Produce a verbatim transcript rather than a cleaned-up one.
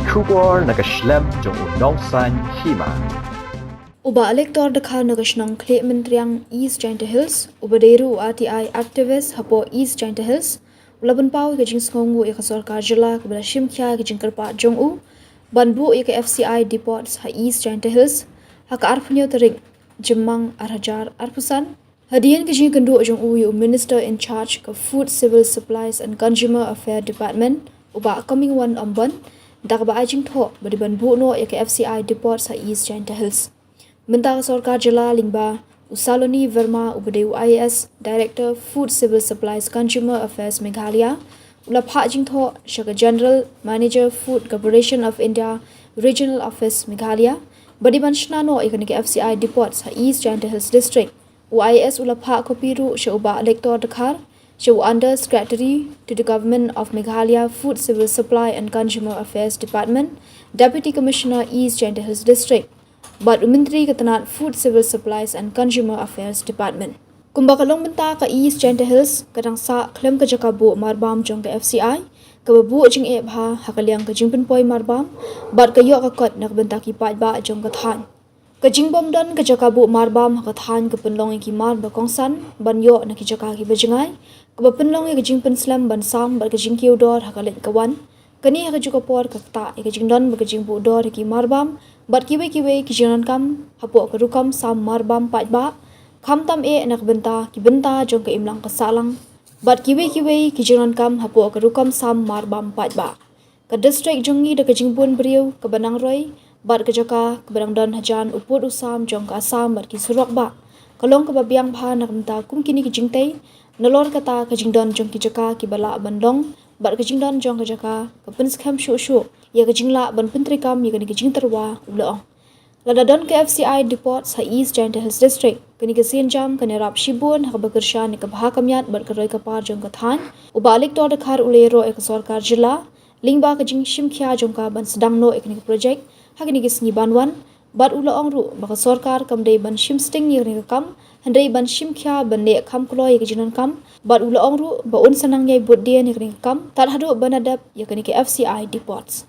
Khubor na ka shlem jong u nongsan hima. U Bah Lector Dkhar na ka shnong Khlieh Myntriang, East Jaintia Hills, uba dei ruh u R T I activist hapoh East Jaintia Hills, u la pynpaw ïa ka jingsngewnguh ïa ka sorkar jylla kaba la shim khia ïa ka jingkyrpad jong u ban buh ïa ka F C I depots ha East Jaintia Hills ha ka arphew tarik Jymmang ar hajar arphew san. Hadien ka jingkynduh jong u ïa u Minister in charge ka Food, Civil Supplies and Consumer Affairs Department, u Bah Comingone Ymbon, da kaba ai jingthoh ba dei ban buh noh ïa ka F C I depots ha East Jaintia Hills. Mynta ka sorkar jylla lyngba u Saloni Verma, uba dei u I A S, Director Food, Civil Supplies, Consumer Affairs Meghalaya, u la phah jingthoh sha ka General Manager, Food Corporation of India, Regional Office Meghalaya, ba dei ban shna noh ïa kane ka F C I depots ha East Jaintia Hills District. U I A S u la phah kopi ruh sha u Bah Lector Dkhar, sha u Under Secretary to the Government of Meghalaya, Food, Civil Supply and Consumer Affairs Department, Deputy Commissioner East Jaintia Hills District, bad u Myntri ka tnad Food, Civil Supplies and Consumer Affairs Department. Kumba ka long mynta, ka East Jaintia Hills ka dang sah khlem ka jaka buh marbam jong ka F C I, kaba buh jingeh bha ha ka liang ka jingpynpoi marbam bad ka ïoh ka kot na ka bynta ki paidbah jong ka thaiñ. Ka jingbym don ka jaka buh marbam ha ka thaiñ ka pynlong ïa ki mar ba kongsan ban ïoh na ki jaka kiba jngai, kaba pynlong ïa ka jingpynslem ban sam bad ka jingkiew dor ha ka leit ka wan. Kane ha kajuh ka por ka ktah ïa ka jingdon bad ka jingbuh dor ïa ki marbam bad kiwei kiwei ki jingdonkam hapoh ka rukom sam marbam paidbah, khamtam eh na ka bynta ki bynta jong ka imlang ka sahlang bad kiwei kiwei ki jingdonkam hapoh ka rukom sam marbam paidbah. Ka district jong ngi da ka jingbun briew kaba nang roi bad ka jaka kaba dang don hajan u pud u sam jong ka Assam bad ki surok bah, ka long kaba biang bha na ka bynta kum kine ki jingtei. Nalor kata, ka jingdon jong ki jaka kiba lah ban long bad ka jingdon jong ka jaka ka pynskhem shuh shuh ïa ka jinglah ban pyntreikam ïa kane ka jingtyrwa, u la ong. Lada don ka F C I depots ha East Jaintia Hills District, kane ka sienjam kan ïarap shibun ha kaba kyrshan ïa ka bha ka miat bad ka roi ka par jong ka thaiñ. U Bah Lector Dkhar u la ïaroh ïa ka sorkar jylla lyngba ka jingshim khia jong ka ban sdang noh ïa kane ka project ha kine ki sngi ban wan, bad u la ong ruh ba ka sorkar kam dei ban shim sting ïa kane ka kam, hynrei ban shim khia ban leh kham kloi ïa ka jingdonkam, bad u la ong ruh ba un sa nang ïai bud dien ïa kane ka kam tad haduh ban da dep ïa kane ka F C I depots.